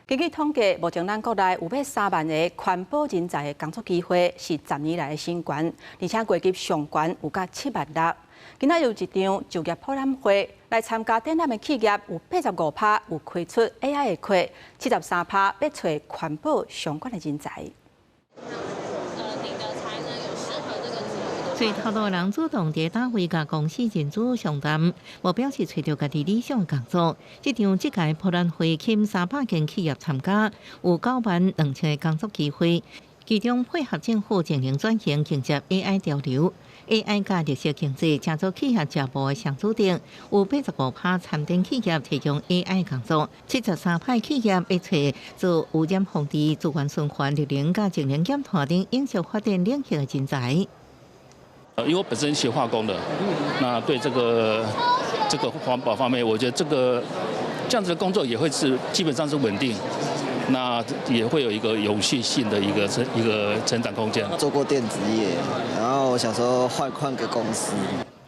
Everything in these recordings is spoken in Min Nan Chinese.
根據統計，目前咱國內有欲3萬個環保人才的工作機會，是10年來的新高，而且月入上懸有甲7萬6。今仔有一場就業博覽會，來參加展覽的企業有85%有開出 AI 的課，73%欲揣環保相關的人才。揣頭路的人主動佇單位佮公司人資相談，目標是揣著家己理想的工作。這場這屆博覽會吸引300間企業參加，有9萬2千個工作機會。其中配合政府淨零轉型，迎接 AI 潮流，AI 佮綠色經濟成做企業招募的上主軸，有85%參展企業提供 AI 工作，73%企業欲揣做污染防治、資源循環、綠能佮淨零減碳等永續發展領域的人才。因為我本身學化工的，那對這個環保方面，我覺得這樣子的工作也會是基本上是穩定，那也會有一個永續性的一個成長空間。做過電子業，然後我想說換換個公司。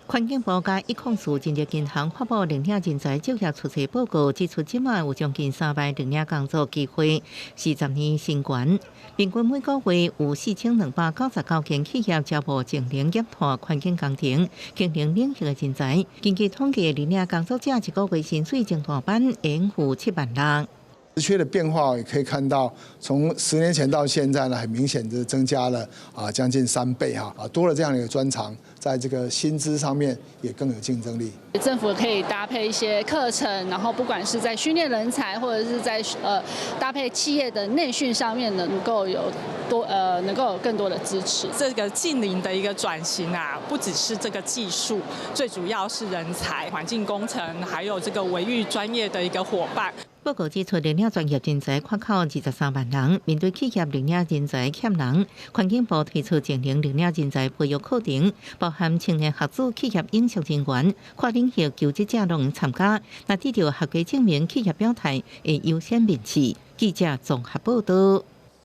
環境部佮104人力銀行發布藍領人才就業趨勢報告，指出這擺有將近3萬藍領工作機會，是10年新高。平均每個月有4299間企業招募淨零減碳環境工程、經營領域的人才。根據統計，藍領工作者一個月薪水中大班應付7萬6。職缺的變化也可以看到，從10年前到現在呢，很明顯的增加了啊，將近3倍哈啊，多了這樣的一個專長，在這個薪資上面也更有競爭力。政府可以搭配一些課程，然後不管是在訓練人才，或者是在搭配企業的內訓上面，能夠有更多的支持。這個淨零的一個轉型啊，不只是這個技術，最主要是人才、環境工程，還有這個維育專業的一個夥伴。報告指出，藍領專業人才缺口23萬人，面對企業藍領人才欠人，環境部推出淨零藍領人才培育課程，包含青年學子、企業永續人員、跨領域求職者攏會參加。若得著合格證明，企業表態會優先面試。記者綜合報道。